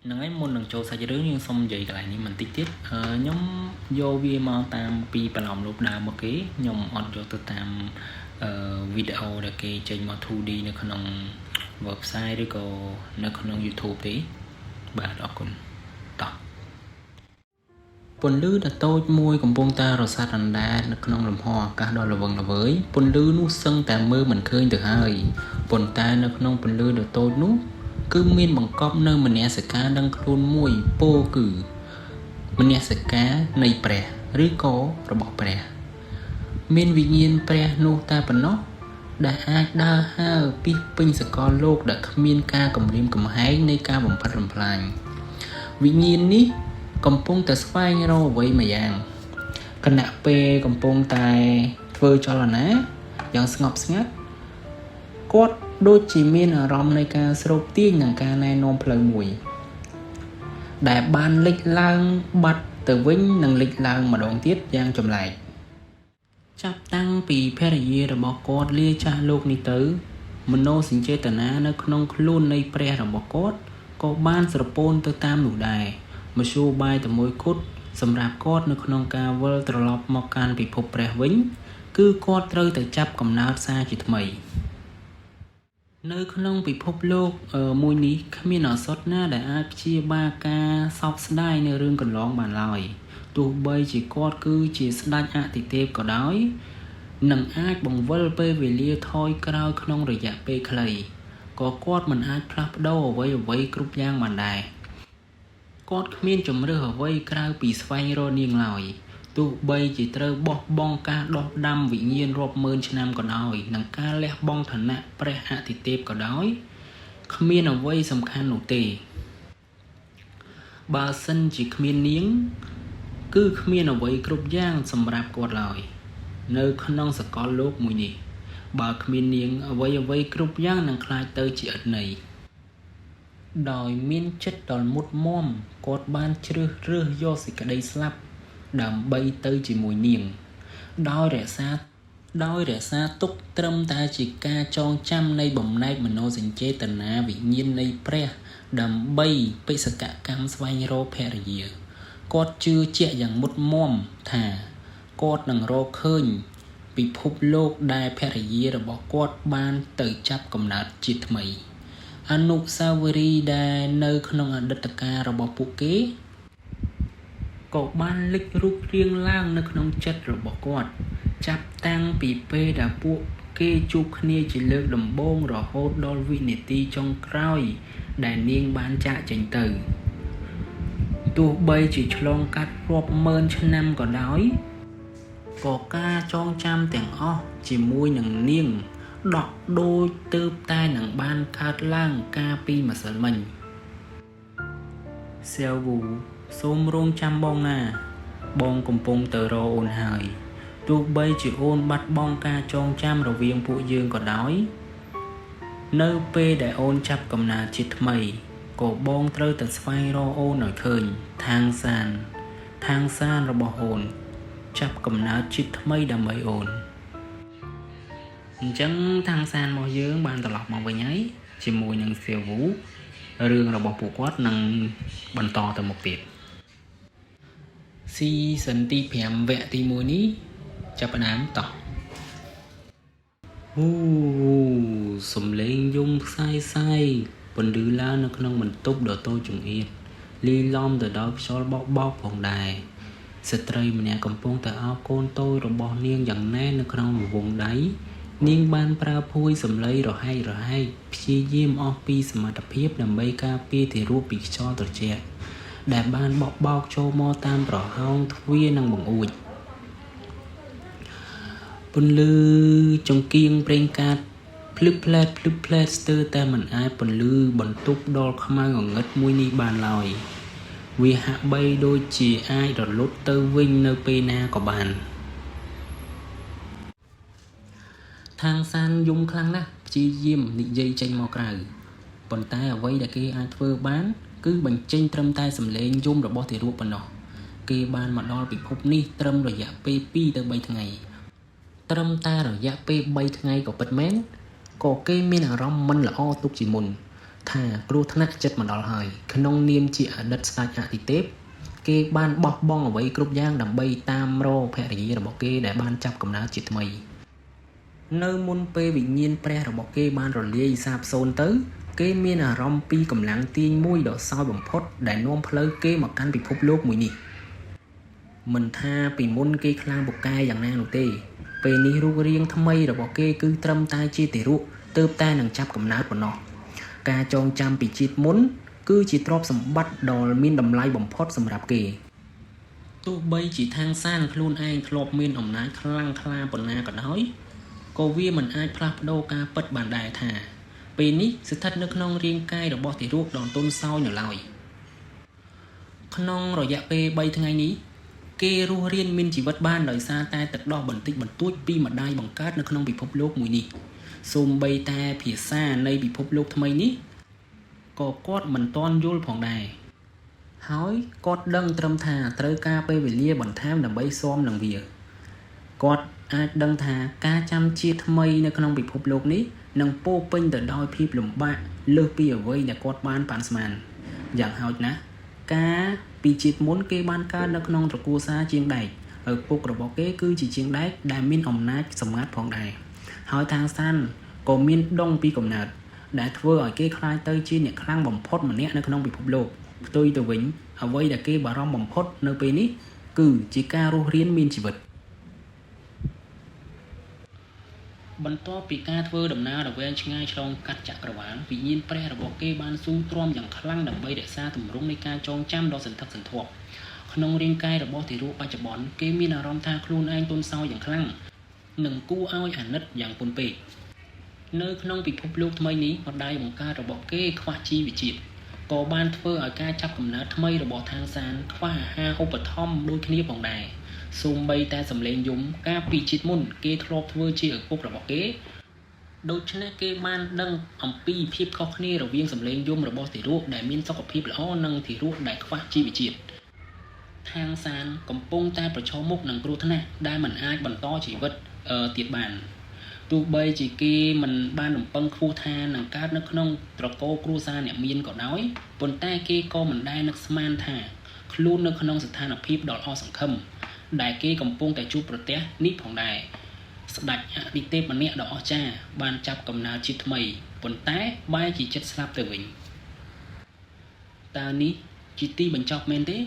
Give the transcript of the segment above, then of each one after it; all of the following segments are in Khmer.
ហ្នឹងហើយមុននឹងចូលសាច់រឿងយើងសុំនិយាយកន្លែងនេះបន្តិចទៀតខ្ញុំយកវាមកតាមពីប្រឡំលោបដើមមកគេខ្ញុំអត់យកទៅតាមអឺវីដេអូដែលគេចេញមក 2D នៅក្នុង website ឬក៏នៅក្នុង YouTube ទេបាទអរគុណតោះពន្លឺដ៏តូចមួយកំពុងតែរសាត់រណ្ដែតនៅក្នុងលំហអាកាសដ៏ល្វឹងល្វើយពន្លឺនោះសឹងតែមើលមិនឃើញទៅហើយប៉ុន្តែនៅក្នុងពន្លឺដ៏តូចនោះគឺមានបង្កប់នៅមនសិការដឹងខ្លួនមួយពោលគឺមនសិការនៃព្រះឬក៏របស់ព្រះ មានវិញ្ញាណព្រះនោះតែប៉ុណ្ណោះដែលអាចដើរហើរពីពេញសកលលោកដែលគ្មានការគំរាមកំហែងនៃការបំផិតបំផ្លាញវិញ្ញាណនេះកំពុងតែស្វែងរកអ្វីមួយយ៉ាងខណៈពេលកំពុងតែធ្វើចលនាយ៉ាងស្ងប់ស្ងាត់គាត់ដូចជាមានអារម្មណ៍នៃការស្រូបទាញនិងការណែនាំផ្លូវមួយ ដែលបានលេចឡើងបាត់ទៅវិញនិងលេចឡើងម្ដងទៀតយ៉ាងចម្លែក ចាប់តាំងពីភរិយារបស់គាត់លាចាស់លោកនេះទៅ មនោសញ្ចេតនានៅក្នុងខ្លួននៃព្រះរបស់គាត់ក៏បានស្រពោនទៅតាមនោះដែរមធ្យោបាយតែមួយគត់សម្រាប់គាត់នៅក្នុងការវិលត្រឡប់មកកាន់ពិភពព្រះវិញ គឺគាត់ត្រូវតែចាប់កំណើតសារជាថ្មី នៅក្នុងពិភពលោកមួយនេះគ្មានឱសថណាដែលអាចព្យាបាលការសោកស្ដាយនៅរឿងកន្លងបានឡើយទោះបីជាគាត់គឺជាស្ដេចអតិទេពក៏ដោយនឹងអាចបង្វិលពេលវេលាថយក្រោយក្នុងរយៈពេលខ្លីក៏គាត់មិនអាចផ្លាស់ប្ដូរអ្វីអ្វីគ្រប់យ៉ាងបានដែរគាត់គ្មានជម្រើសអ្វីក្រៅពីស្វែងរកនាងឡើយទោះបីជាត្រូវបោះបង់ការដោះដាំវិញ្ញាណរាប់ម៉ឺនឆ្នាំក៏ដោយនិងការលះបង់ឋានៈព្រះអតិទេពក៏ដោយគ្មានអ្វីសំខាន់នោះទេបើសិនជាគ្មាននាង គឺគ្មានអ្វីគ្រប់យ៉ាងសម្រាប់គាត់ឡើយនៅក្នុងសកលលោកមួយនេះ បើគ្មាននាងអ្វីអ្វីគ្រប់យ៉ាងនឹងក្លាយទៅជាឥតន័យដោយមានចិត្តដ៏មុតមាំគាត់បានជ្រើសរើសយកសេចក្តីស្លាប់ដើម្បីទៅជាមួយនាង ដោយរក្សាដោយរក្សាទុកត្រឹមតែជាការចងចាំនៃបំណែកមនោសញ្ចេតនាវិញ្ញាណនៃព្រះ ដើម្បីបេសកកម្មស្វែងរកភរិយា គាត់ជឿជាក់យ៉ាងមុតមាំថាគាត់នឹងរកឃើញពិភពលោកដែលភរិយារបស់គាត់បានទៅចាប់កំណើតជាថ្មី អនុស្សាវរីយ៍ដែលនៅក្នុងអតីតកាលរបស់ពួកគេក៏បានលេចរូបរាងឡើងនៅក្នុងចិត្តរបស់គាត់ ចាប់តាំងពីពេលដែលពួកគេជួបគ្នាជាលើកដំបូងរហូតដល់វិនាទីចុងក្រោយដែលនាងបានចាកចេញទៅ ទោះបីជាឆ្លងកាត់រាប់ម៉ឺនឆ្នាំក៏ដោយក៏ការចងចាំទាំងអស់ជាមួយនឹងនាងដក់ដូចទើបតែនឹងបានកើតឡើងកាលពីម្សិលមិញសៀវវូសូមរងចាំបងណា បងកំពុងទៅរកអូនហើយទោះបីជាអូនបាត់បង់ការចងចាំរវាងពួកយើងក៏ដោយ នៅពេលដែលអូនចាប់កំណើតជាថ្មីក៏បងត្រូវតែស្វែងរកអូនឲ្យឃើញ ថាងសាន ថាងសានរបស់អូន ចាប់កំណើតជាថ្មីដើម្បីអូនអញ្ចឹងថាងសានរបស់យើងបានត្រឡប់មកវិញហើយជាមួយនឹងសៀវវូរឿងរបស់ពួកគាត់នឹងបន្តទៅមុខទៀត season ទី5វគ្គទី1នេះចាប់ផ្ដើមតោះអូសំលេងយំខ្សាយសាយពន្លឺឡើងនៅក្នុងបន្ទប់ដ៏តូចចង្អៀតលាយឡំទៅដោយខ្យល់បោកបោកផងដែរស្ត្រីម្នាក់កំពុងតែអោបកូនតូចរបស់នាងយ៉ាងណែននៅក្នុងវងដៃនាងបានប្រើភួយសម្លៃរហែករហែកព្យាយាមអស់ពីសមត្ថភាពដើម្បីការពារទារកពីខ្យល់ត្រជាក់ដែលបានបក់បោកចូលមកតាមប្រហោងទ្វារនិងបង្អួចពន្លឺចង្គៀងប្រេងកាតភ្លឹបផ្លែតភ្លឹបផ្លែតស្ទើរតែមិនអាចពន្លឺបន្ទប់ដ៏ខ្មៅងងឹតមួយនេះបានឡើយវាហាក់បីដូចជាអាចរលត់ទៅវិញនៅពេលណាក៏បាន ថាងសានយំខ្លាំងណាស់ព្យាយាមនិយាយចេញមកក្រៅប៉ុន្តែអ្វីដែលគេអាចធ្វើបាន គឺបញ្ចេញត្រឹមតែសំឡេងយំរបស់ទារកប៉ុណ្ណោះគេបានមកដល់ពិភពនេះត្រឹមរយៈពេល2ទៅ3ថ្ងៃត្រឹមតែរយៈពេល3ថ្ងៃក៏ពិតមែនក៏គេមានអារម្មណ៍មិនល្អទុកជាមុន ថាគ្រោះថ្នាក់ជិតមកដល់ហើយក្នុងនាមជាអតីតស្ដេចអតិទេពគេបានបោះបង់អ្វីគ្រប់យ៉ាងដើម្បីតាមរកភរិយារបស់គេដែលបានចាប់កំណើតជាថ្មីនៅមុនពេលវិញ្ញាណព្រះរបស់គេបានរលាយសាបសូន្យទៅគេមានអារម្មណ៍ពីកម្លាំងទាញមួយដ៏សោយបំផុតដែលនាំផ្លូវគេមកកាន់ពិភពលោកមួយនេះមិនថាពីមុនគេខ្លាំងពូកែយ៉ាងណានោះទេពេលនេះរូបរាងថ្មីរបស់គេគឺត្រឹមតែជាទារកទើបតែនឹងចាប់កំណើតប៉ុណ្ណោះការចងចាំពីជាតិមុនគឺជាទ្រព្យសម្បត្តិដ៏មានតម្លៃបំផុតសម្រាប់គេទោះបីជាថាងសានខ្លួនឯងធ្លាប់មានអំណាចខ្លាំងក្លាប៉ុណ្ណាក៏ដោយក៏វាមិនអាចផ្លាស់ប្ដូរការពិតបានដែរថាពេលនេះស្ថិតនៅក្នុងរាងកាយរបស់ទារកដ៏ទន់ខ្សោយនៅឡើយក្នុងរយៈពេល3ថ្ងៃនេះគេរស់រានមានជីវិតបានដោយសារតែទឹកដោះបន្តិចបន្តួចពីម្ដាយបង្កើតនៅក្នុងពិភពលោកមួយនេះសូម្បីតែភាសានៃពិភពលោកថ្មីនេះក៏គាត់មិនទាន់យល់ផងដែរហើយគាត់ដឹងត្រឹមថាត្រូវការពេលវេលាបន្ថែមដើម្បីស៊ាំនឹងវាគាត់អាចដឹងថាការចាំជាតិថ្មីនៅក្នុងពិភពលោកនេះនឹងពោរពេញទៅដោយភាពលំបាកលើសពីអ្វីដែលគាត់បានប៉ាន់ស្មានយ៉ាងហោចណាស់ការពីជាតិមុនគេបានកើតនៅក្នុងត្រកូលសារជាងដែកឪពុករបស់គេគឺជាជាងដែកដែលមានអំណាចសម្ងាត់ផងដែរហើយថាងសានក៏មានដងពីកំណើតដែលធ្វើឲ្យគេក្លាយទៅជាអ្នកខ្លាំងបំផុតម្នាក់នៅក្នុងពិភពលោកផ្ទុយទៅវិញអ្វីដែលគេបារម្ភបំផុតនៅពេលនេះគឺជាការរស់រានមានជីវិតបន្ទាប់ពីការធ្វើដំណើរដ៏វែងឆ្ងាយឆ្លងកាត់ចក្រវាលវិញ្ញាណព្រះរបស់គេបានស៊ូទ្រាំយ៉ាងខ្លាំងដើម្បីរក្សាទម្រង់នៃការចងចាំដ៏សន្ធឹកសន្ធាប់ក្នុងរាងកាយរបស់ទារកបច្ចុប្បន្នគេមានអារម្មណ៍ថាខ្លួនឯងទន់ខ្សោយយ៉ាងខ្លាំងនិងគួរឲ្យអាណិតយ៉ាងពន់ពេកនៅក្នុងពិភពលោកថ្មីនេះម្ដាយបង្កើតរបស់គេខ្វះជីវជាតិក៏បានធ្វើឲ្យការចាប់កំណើតថ្មីរបស់ថាងសានខ្វះអាហារឧបត្ថម្ភដូចគ្នាផងដែរសូម្បីតែសម្លេងយំកាលពីជាតិមុនគេធ្លាប់ធ្វើជាឪពុករបស់គេដូច្នេះគេបានដឹងអំពីភាពខុសគ្នារវាងសម្លេងយំរបស់ទារកដែលមានសុខភាពល្អនិងទារកដែលខ្វះជីវជាតិថាងសានកំពុងតែប្រឈមមុខនឹងគ្រោះថ្នាក់ដែលមិនអាចបន្តជីវិតទៀតបានទោះបីជាគេមិនបានរំពឹងខ្ពស់ថានឹងកើតនៅក្នុងត្រកូលគ្រួសារអ្នកមានក៏ដោយប៉ុន្តែគេក៏មិនដែលនឹកស្មានថាខ្លួននៅក្នុងស្ថានភាពដ៏អស់សង្ឃឹមដែលគេកំពុងតែជួបប្រទះនេះផងដែរស្ដេចអតិទេពម្នាក់ដ៏អស្ចារ្យបានចាប់កំណើតជាថ្មីប៉ុន្តែបែរជាចិត្តស្លាប់ទៅវិញតើនេះជាទីបញ្ចប់មែនទេ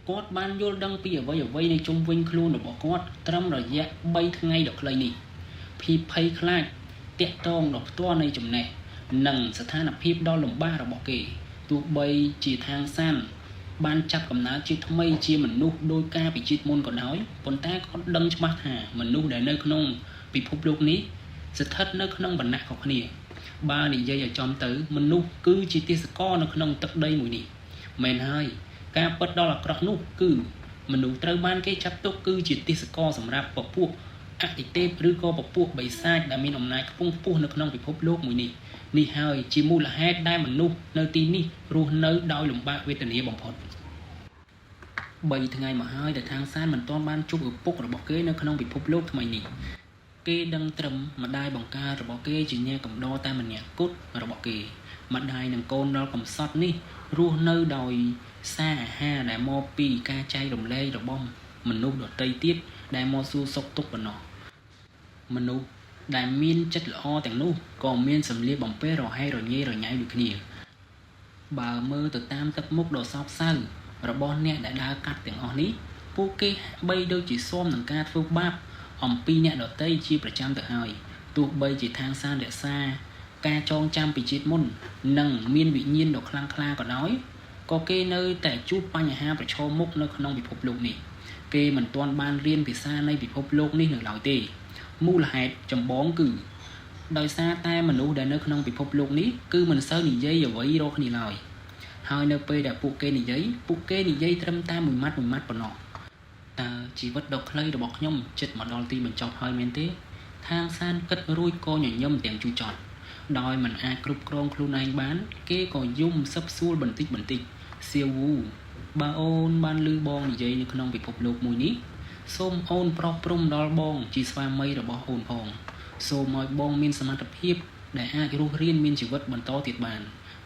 គាត់បានយល់ដឹងពីអ្វីៗនៅជុំវិញខ្លួនរបស់គាត់ត្រឹមរយៈ3ថ្ងៃដ៏ខ្លីនេះភាពភ័យខ្លាចតាក់ទងដ៏ផ្ទាល់នៃចំណេះនិងស្ថានភាពដ៏លំបាករបស់គេទោះបីជាថាងសានបានចាប់កំណើតជាថ្មីជាមនុស្សដោយការពិជាតិមុនក៏ដោយប៉ុន្តែគាត់ដឹងច្បាស់ថាមនុស្សដែលនៅក្នុងពិភពលោកនេះស្ថិតនៅក្នុងវណ្ណៈខុសគ្នាបើនិយាយឲ្យចំទៅមនុស្សគឺជាទេសកលនៅក្នុងទឹកដីមួយនេះមែនហើយការពិតដ៏អាក្រក់នោះគឺមនុស្សត្រូវបានគេចាត់ទុកគឺជាទេសកលសម្រាប់ពពួកអតិទេពឬក៏ពពួកបិសាចដែលមានអំណាចខ្ពង់ខ្ពស់នៅក្នុងពិភពលោកមួយនេះនេះហើយជាមូលហេតុដែលមនុស្សនៅទីនេះរស់នៅដោយលំបាកវេទនាបំផុត3ថ្ងៃមកហើយដែលថាងសានមិនទាន់បានជួបឪពុករបស់គេនៅក្នុងពិភពលោកថ្មីនេះគេដឹងត្រឹមម្ដាយបង្កើតរបស់គេជាអ្នកកំដរតែម្នាក់គត់របស់គេម្ដាយនិងកូនដល់កំសត់នេះរស់នៅដោយសារអាហារដែលមកពីការចែករំលែករបស់មនុស្សដទៃទៀតដែលមកសួរសុខទុក្ខប៉ុណ្ណោះមនុស្សដែលមានចិត្តល្អទាំងនោះក៏មានសម្លៀកបំពាក់រហែករញ៉េរញ៉ៃដូចគ្នាបើមើលទៅតាមទឹកមុខដ៏សោកសៅរបស់អ្នកដែលដើរកាត់ទាំងអស់នេះពួកគេបីដូចជាស៊ាំនឹងការធ្វើបាបអំពីអ្នកដទៃជាប្រចាំទៅហើយទោះបីជាทางសានរក្សាការចងចាំពីជាតិមុននិងមានវិញ្ញាណដ៏ខ្លាំងក្លាក៏ដោយក៏គេនៅតែជួបបញ្ហាប្រឈមមុខនៅក្នុងពិភពលោកនេះគេមិនទាន់បានរៀនភាសានៃពិភពលោកនេះនៅឡើយទេមូលហេតុចម្បងគឺដោយសារតែមនុស្សដែលនៅក្នុងពិភពលោកនេះគឺមិនសូវនិយាយអ្វីរកគ្នាឡើយហើយនៅពេលដែលពួកគេនិយាយពួកគេនិយាយត្រឹមតែមួយម៉ាត់មួយម៉ាត់ប៉ុណ្ណោះតើជីវិតដ៏ខ្លីរបស់ខ្ញុំជិតមកដល់ទីបញ្ចប់ហើយមែនទេថាងសានគិតរួចក៏ញញឹមទាំងជូរចត់ដោយមិនអាចគ្រប់គ្រងខ្លួនឯងបានគេក៏យំសឹបសួលបន្តិចបន្តិចសៀវវូបើអូនបានឮបងនិយាយនៅក្នុងពិភពលោកមួយនេះសូមអូនប្រោះព្រំដល់បងជាស្វាមីរបស់អូនផងសូមឲ្យបងមានសមត្ថភាព ដែលអាចរស់រានមានជីវិតបន្តទៀតបាន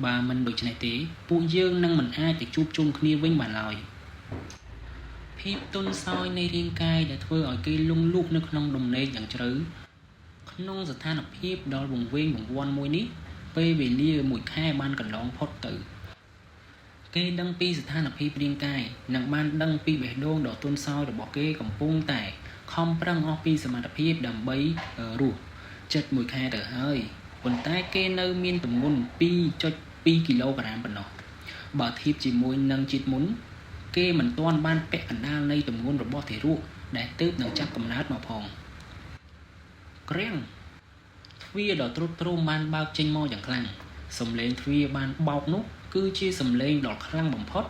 បើមិនដូច្នេះទេពួកយើងនឹងមិនអាចទៅជួបជុំគ្នាវិញបានឡើយភាពទន់ខ្សោយនៃរាងកាយដែលធ្វើឲ្យគេលង់លូកនៅក្នុងដំណេកយ៉ាងជ្រៅក្នុងស្ថានភាពដ៏វង្វេងវង្វាន់មួយនេះពេលវេលាមួយខែបានកន្លងផុតទៅគេដឹងពីស្ថានភាពរាងកាយនិងបានដឹងពីបេះដូងដ៏ទន់ខ្សោយរបស់គេកំពុងតែខំប្រឹងអស់ពីសមត្ថភាពដើម្បីរស់ចិត្តមួយខែទៅហើយប៉ុន្តែគេនៅមានទម្ងន់ 2.2 គីឡូក្រាមប៉ុណ្ណោះបើធៀបជាមួយនឹងជាតិមុនគេមិនទាន់បានពាក់កណ្ដាលនៃទម្ងន់របស់ទារកដែលទើបនឹងចាប់កំណើតមកផងក្រាំងទ្វារដ៏ទ្រុឌទ្រោមបានបើកចេញមកយ៉ាងខ្លាំងសំឡេងទ្វារបានបោកនោះគឺជាសំឡេងដ៏ខ្លាំងបំផុត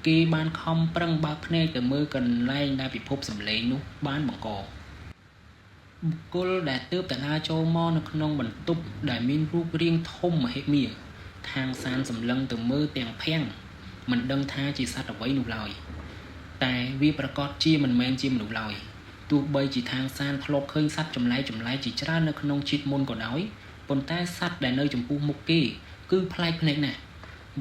គេបានខំប្រឹងបើកភ្នែកទៅមើលកន្លែងដែលពិភពសំឡេងនោះបានបង្កបុគ្គលដែលទើបតែដើរចូលមកនៅក្នុងបន្ទប់ដែលមានរូបរាងធំមហិមាខាងសានសម្លឹងទៅមើលទាំងភាំងមិនដឹងថាជាសត្វអ្វីនោះឡើយតែវាប្រកាសជាមិនមែនជាមនុស្សឡើយទោះបីជាខាងសានធ្លាប់ឃើញសត្វចម្លែកចម្លែកជាច្រើននៅក្នុងជាតិមុនក៏ដោយប៉ុន្តែសត្វដែលនៅចំពោះមុខគេគឺប្លែកភ្នែកណាស់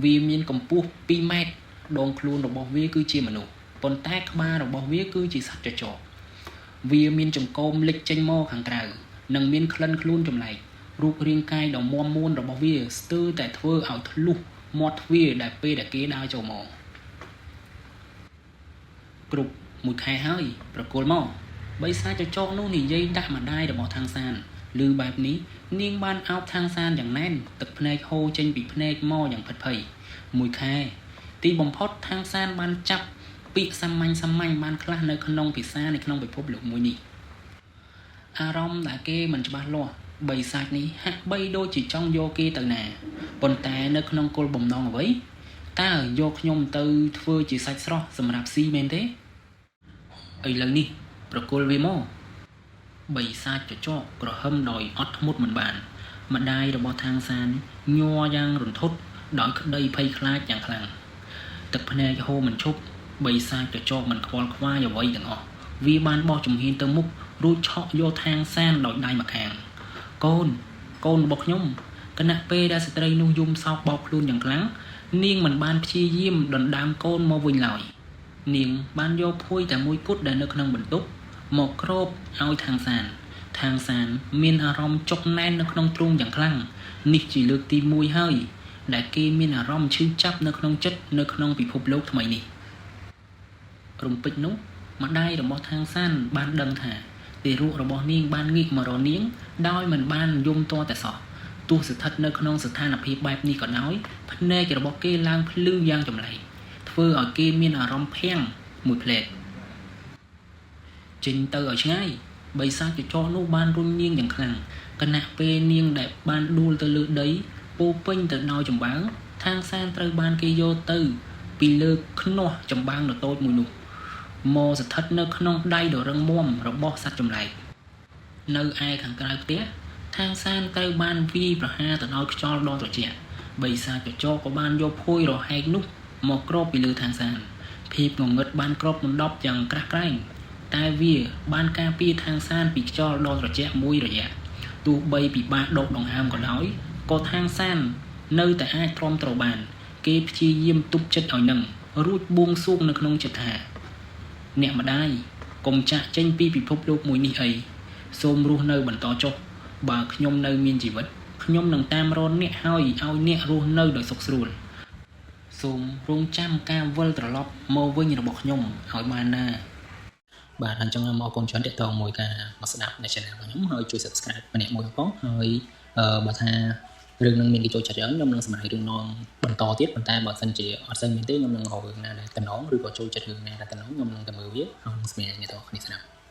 វាមានកម្ពស់2ម៉ែត្រដងខ្លួនរបស់វាគឺជាមនុស្សប៉ុន្តែក្បាលរបស់វាគឺជាសត្វចចកវាមានចង្កូមលិចចេញមកខាងក្រៅនិងមានក្លិនខ្លួនចម្លែករូបរាងកាយដ៏មាំមួនរបស់វាស្ទើរតែធ្វើឲ្យធ្លុះមាត់ទ្វារដែលពេលដែលគេដើរចូលមកគ្រប់មួយខែហើយប្រគល់មកបិសាចចចកនោះនិយាយដាក់ម្ដាយរបស់ខាងសានឮបែបនេះនាងបានអោបខាងសានយ៉ាងណែនទឹកភ្នែកហូរចេញពីភ្នែកមកយ៉ាងភិតភ័យមួយខែទីបំផុតខាងសានបានចាប់ពាក្យសាមញ្ញសាមញ្ញបានខ្លះនៅក្នុងភាសានៅក្នុងពិភពលោកមួយនេះអារម្មណ៍ដែលគេមិនច្បាស់លាស់បិសាចនេះហាក់បីដូចជាចង់យកគេទៅណាប៉ុន្តែនៅក្នុងគោលបំណងអ្វីតើយកខ្ញុំទៅធ្វើជាសាច់ស្រស់សម្រាប់ស៊ីមែនទេឥឡូវនេះប្រគល់វាមកបិសាចចចកក្រហឹមដោយអត់ធ្មត់មិនបានម្ដាយរបស់ខាងសានញ័រយ៉ាងរន្ធត់ដោយក្តីភ័យខ្លាចយ៉ាងខ្លាំងទឹកភ្នែកហូរមិនឈប់បិសាចចចកមិនខ្វល់ខ្វាយអ្វីទាំងអស់វាបានបោះជំហានទៅមុខរួចឆក់យកខាងសានដោយដៃម្ខាងកូនកូនរបស់ខ្ញុំគណៈពេលដែលស្ត្រីនោះយំសោកបោកខ្លួនយ៉ាងខ្លាំងនាងមិនបានព្យាយាមដណ្ដើមកូនមកវិញឡើយនាងបានយកភួយតែមួយគត់ដែលនៅក្នុងបន្ទប់មកគ្របឲ្យខាងសានខាងសានមានអារម្មណ៍ចុកណែននៅក្នុងទ្រូងយ៉ាងខ្លាំងនេះជាលើកទី1ហើយដែលគេមានអារម្មណ៍ឈឺចាប់នៅក្នុងចិត្តនៅក្នុងពិភពលោកថ្មីនេះរំពេចនោះម្ដាយរបស់ខាងសានបានដឹងថាទារករបស់នាងបានងាកមករកនាងដោយមិនបានយំទាល់តែសោះទោះស្ថិតនៅក្នុងស្ថានភាពបែបនេះក៏ដោយភ្នែករបស់គេឡើងភ្លឺយ៉ាងចម្លែកធ្វើឲ្យគេមានអារម្មណ៍ភាំងមួយភ្លែតចេញទៅឲ្យឆ្ងាយបិសាចចចកនោះបានរុញនាងយ៉ាងខ្លាំងខណៈពេលនាងដែលបានដួលទៅលើដីពោពេញទៅដោយចម្បាំងខាងសានត្រូវបានគេយកទៅពីលើខ្នោះចម្បាំងដ៏តូចមួយនោះមកស្ថិតនៅក្នុងដៃដ៏រឹងមាំរបស់សត្វចម្លែកនៅឯខាងក្រៅផ្ទះខាងសានត្រូវបានវាយប្រហារទៅដោយខ្យល់ដ៏ត្រជាក់បិសាចចកក៏បានយកភួយរហែកនោះមកគ្របពីលើខាងសានភាពងងឹតបានគ្របដណ្ដប់យ៉ាងក្រាស់ក្រែងតែវាបានការពារខាងសានពីខ្យល់ដ៏ត្រជាក់មួយរយៈទោះបីពិបាកដកដង្ហើមក៏ដោយក៏ខាងសាននៅតែអាចទ្រាំទ្របានគេព្យាយាមទប់ចិត្តឲ្យនឹងរួចបួងសួងនៅក្នុងចិត្តថាអ្នកម្ដាយកុំចាក់ចេញពីពិភពលោកមួយនេះអីសូមរស់នៅបន្តចុះបើខ្ញុំនៅមានជីវិតខ្ញុំនឹងតាមរកអ្នកហើយឲ្យអ្នករស់នៅដោយសុខស្រួលសូមរងចាំការវិលត្រឡប់មកវិញរបស់ខ្ញុំឲ្យបានណាបាទអញ្ចឹងខ្ញុំអរគុណច្រើនទាក់ទងមួយការមកស្ដាប់នៅ channel របស់ខ្ញុំហើយជួយ subscribe ម្នាក់មួយផងហើយបើថារឿងនឹងមានគេចូលចិត្តច្រើនខ្ញុំនឹងសម្រាយរឿងនងបន្តទៀតប៉ុន្តែបើសិនជាអត់សូវមានទេខ្ញុំនឹងរករឿងណាដែលតំណងឬក៏ចូលចិត្តរឿងណាដែលតំណងខ្ញុំនឹងទៅមើលវាហើយនឹងសម្រាយអ្នកទាំងអស់គ្នាស្ដាប់។